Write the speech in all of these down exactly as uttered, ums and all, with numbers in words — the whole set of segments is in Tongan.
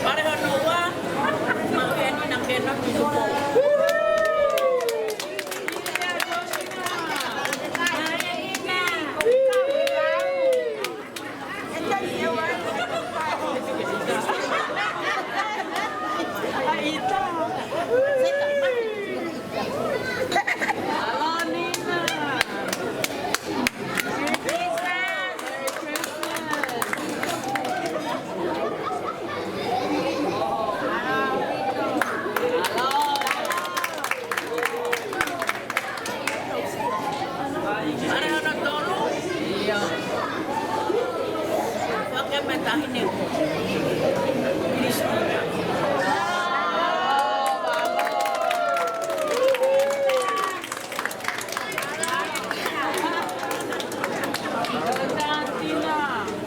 Pare hono ua, maʻu eni na ke na ki tupo.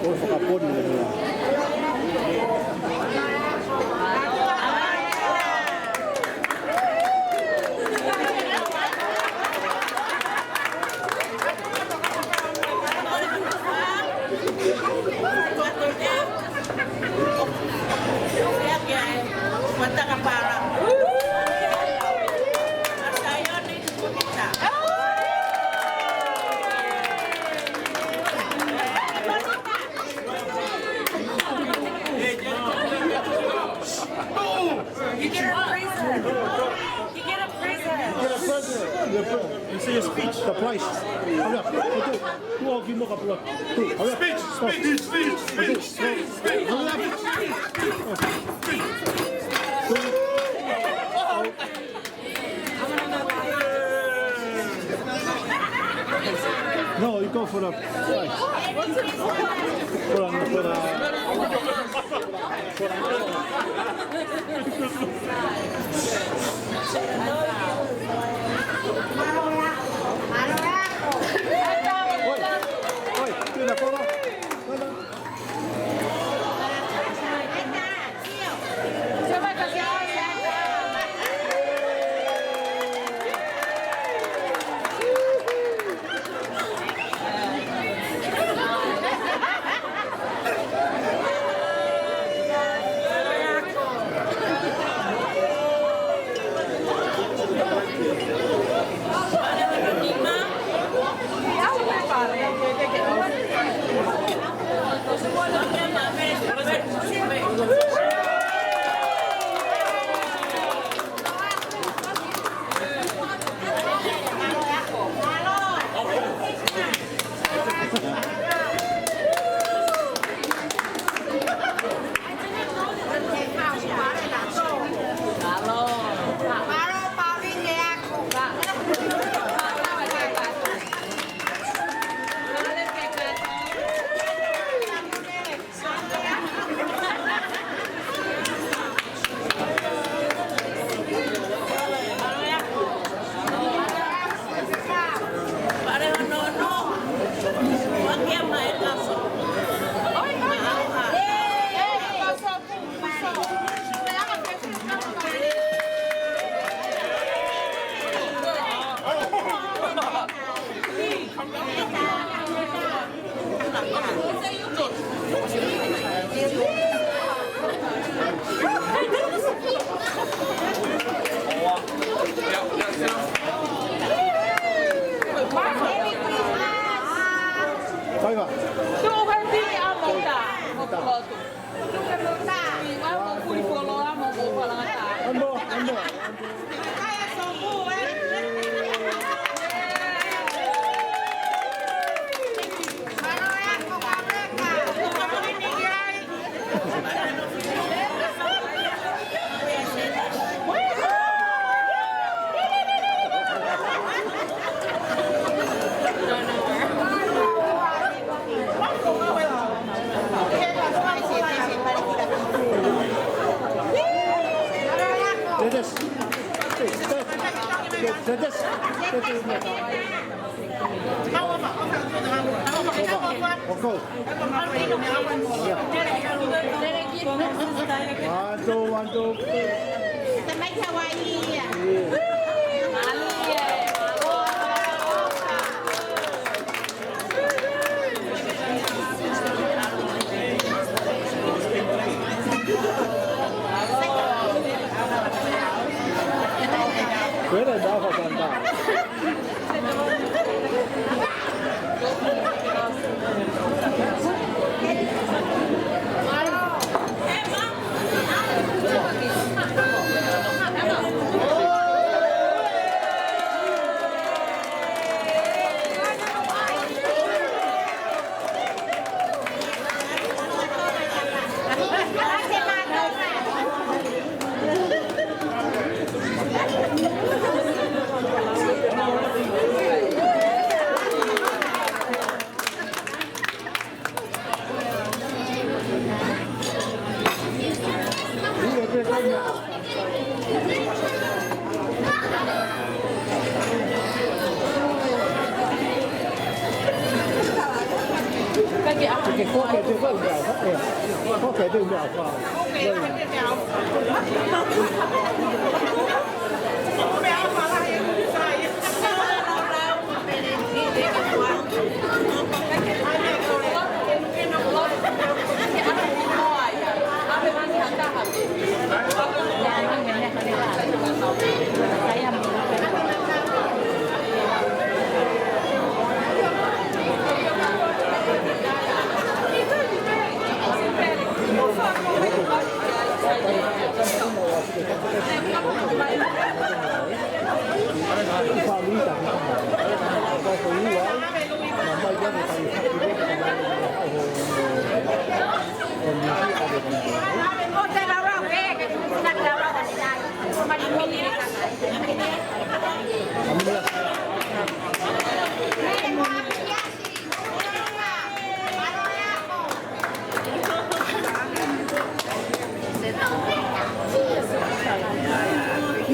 ʻO fakaponi le mea. You get a present. You get a present. You say your speech. The prize. Hurry up. Go do. Go give more applause. Go. Hurry up. Speech, speech, speech, speech, speech, speech. Hurry up. No, you go for the prize. For the, for the, for the. Oi, oi, tira fora. Faiva. Tuʻu heni ʻa Mota. Mota. Ando, ando. One, two, one, two.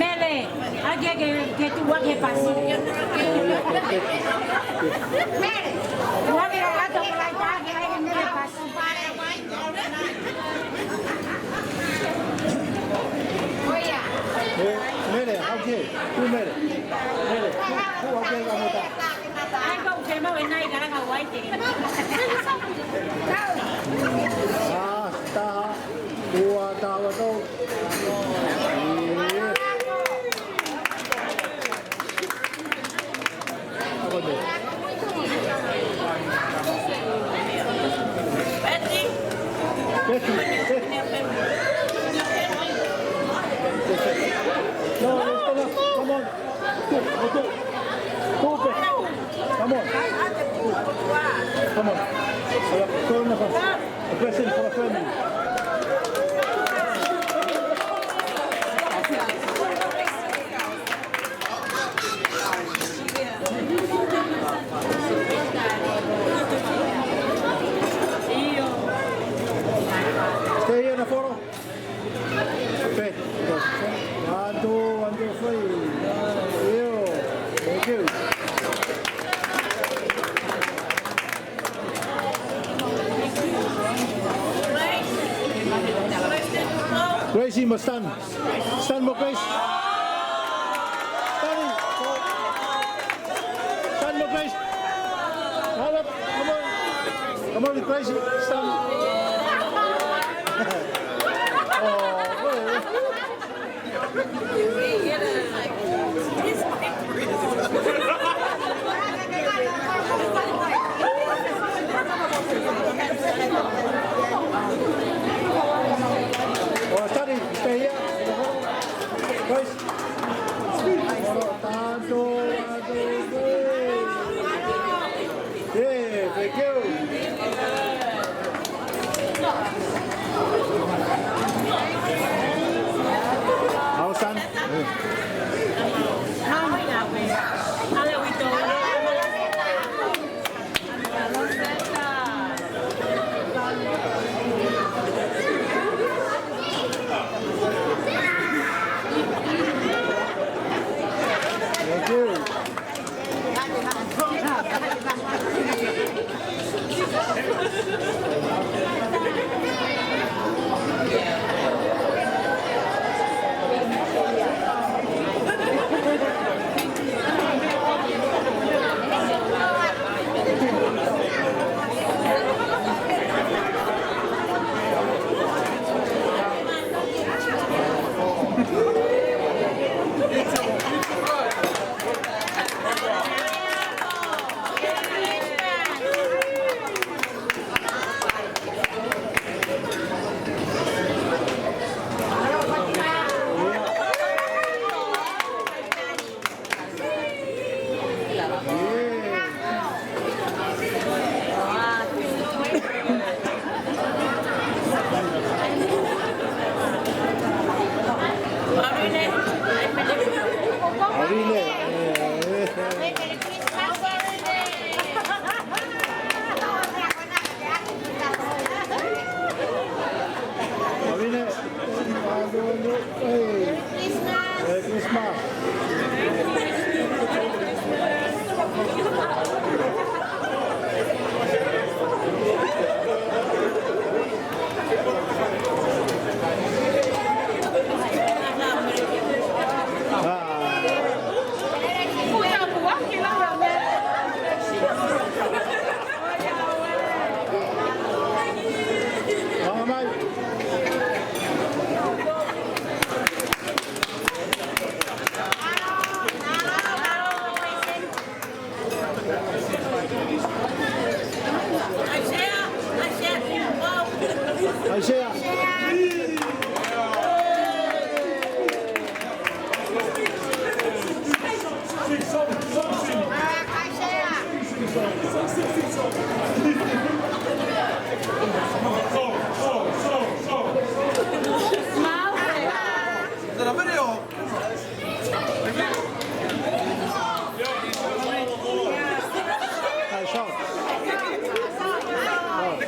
Mele, ake ke, ke tuʻu ake pasi. Mele, ake ke tuʻu ake pasi. Mele, ʻalu ki ai. Tuʻu Mele. Mele, tuʻu, tuʻu ʻalu ki ai ka mota. ʻAi, ko u ke mau e nai karanga uaite. Ā, taha, ua, taha, ua, tau. ʻIo. Come on. Come on. Come on. Throw in the pass. A present for the family. Stay here, Naforo. Stay. One, two, one, two, three. ʻIo. Thank you. Gracie, must stand. Stand mo Grace. Stand. Stand mo Grace. Hold up. Come on. Come on, Grace. Stand. Oh, boy. Oh, study, stay here. First. Tanto, tanto, good. Yeah, thank you. Hao san. Thank you.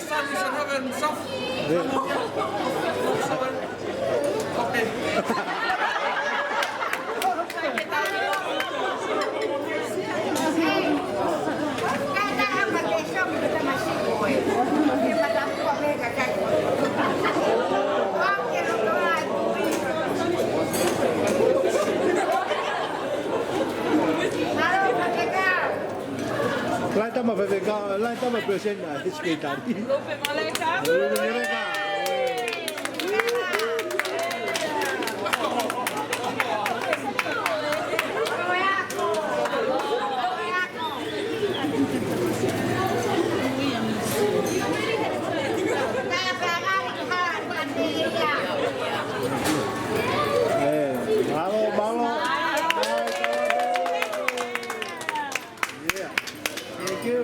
Sun, you should have it in soft. Yeah. Okay. Laitama fefeka, laitama present na hispitali. Lupe Maleka. Lupe Maleka. Eh, mālō, mālō. Yeah. Thank you.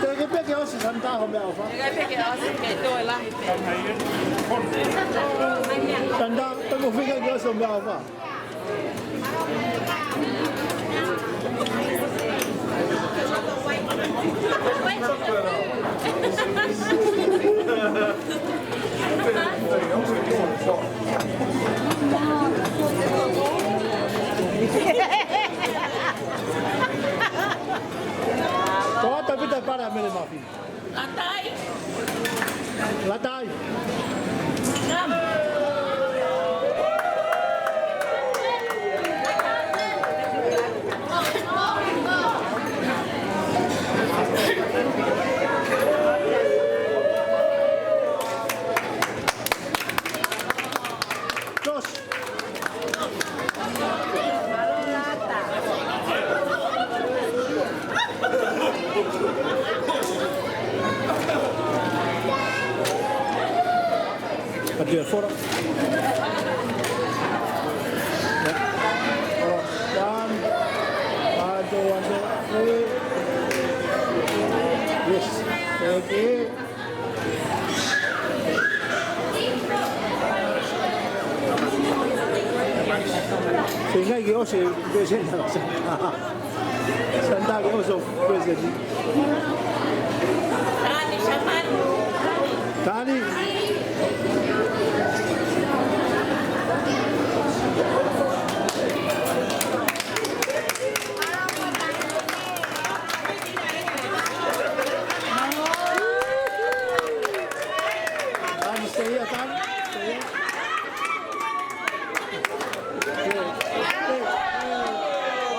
Teʻeki pē ke ʻosi Santa hoʻo meʻaʻofa. Teʻeki pē ke ʻosi, ke toe lahi pē. Santa, teʻeki fika ke ʻosi hoʻo meʻaʻofa. Ko ata pita para mele mafi. Latai. Latai. Ngam. Josh. Atu e fora. One, one, two, one, two, three. Yes. Thank you. Feinga ke ʻosi, ke ʻosi Santa. Santa ke ʻosi present. Tani, Santa. Tani. Tani, stay here, Tani. Stay here. Good. Good.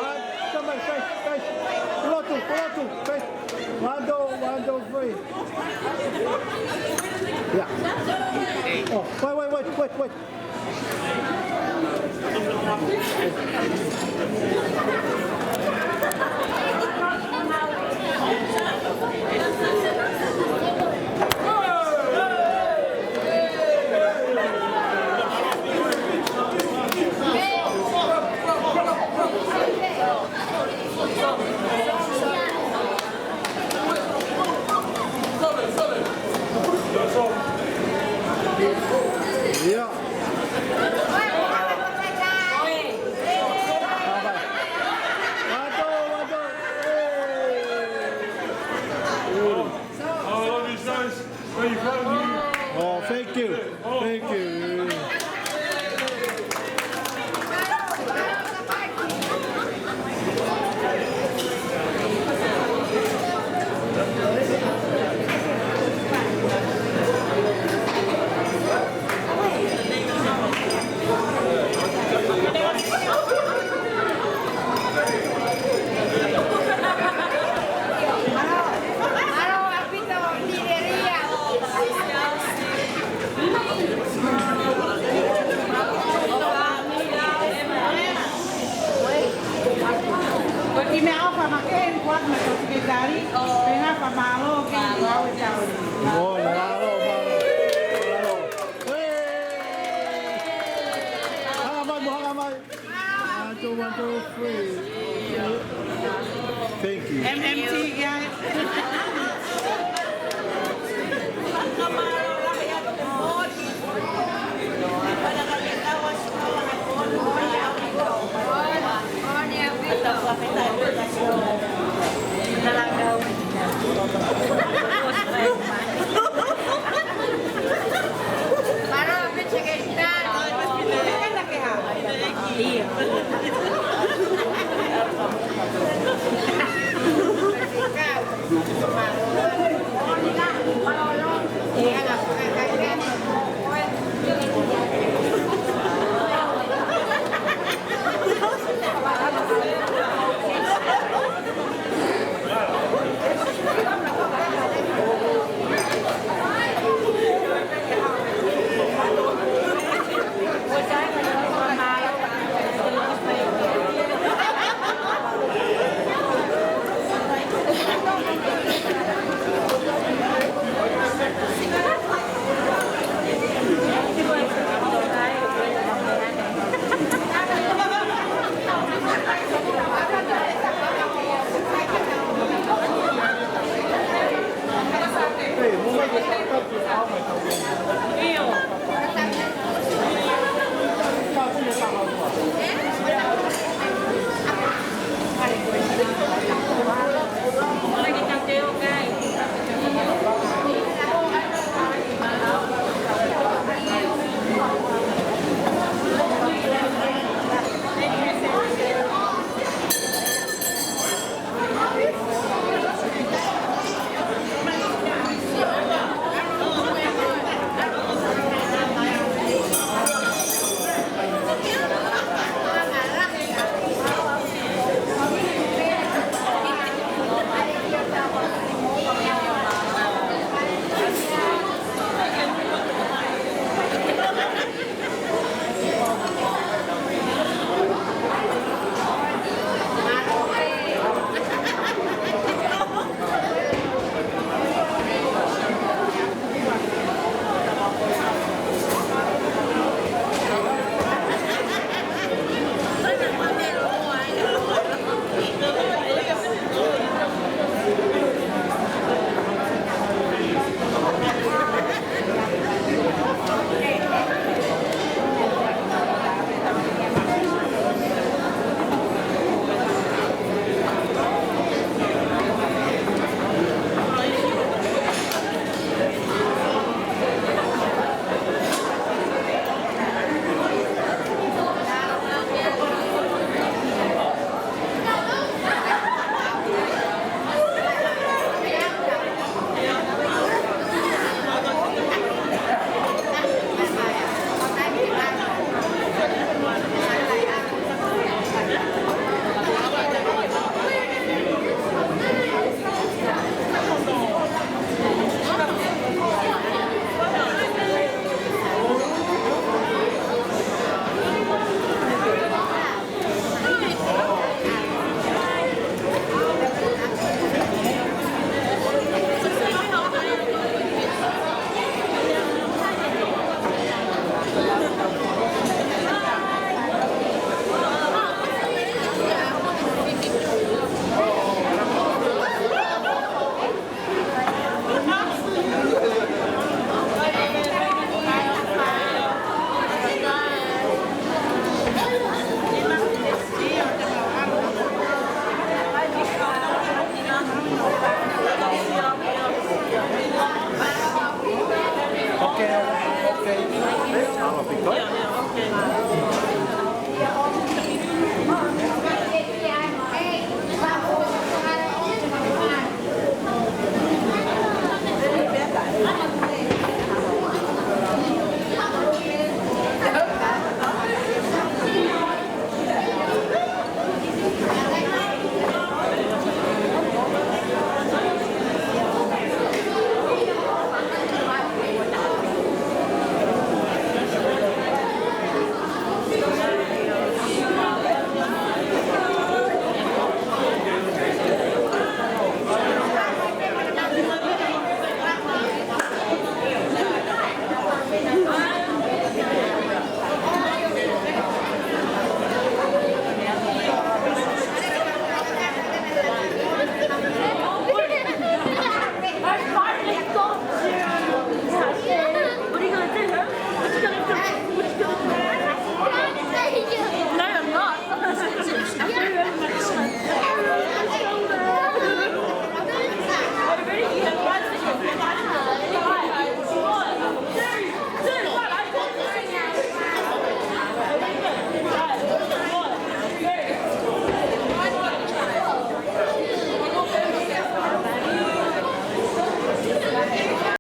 One, somebody, face, face. Lotu, lotu, face. One, two, one, two, three. Yeah. Oh, wait, wait, wait, wait, wait. Yeah. Oh, thank you. Thank you. Ko e kiʻi meʻaʻofa makehe kuo ʻoatu mei he sekelitali, pea fakamālō ki he kau tau. Mālō, mālō, mālō. Hey! Hanga mai, mo hanga mai. One, two, one, two, three. Thank you. M M T, yeah.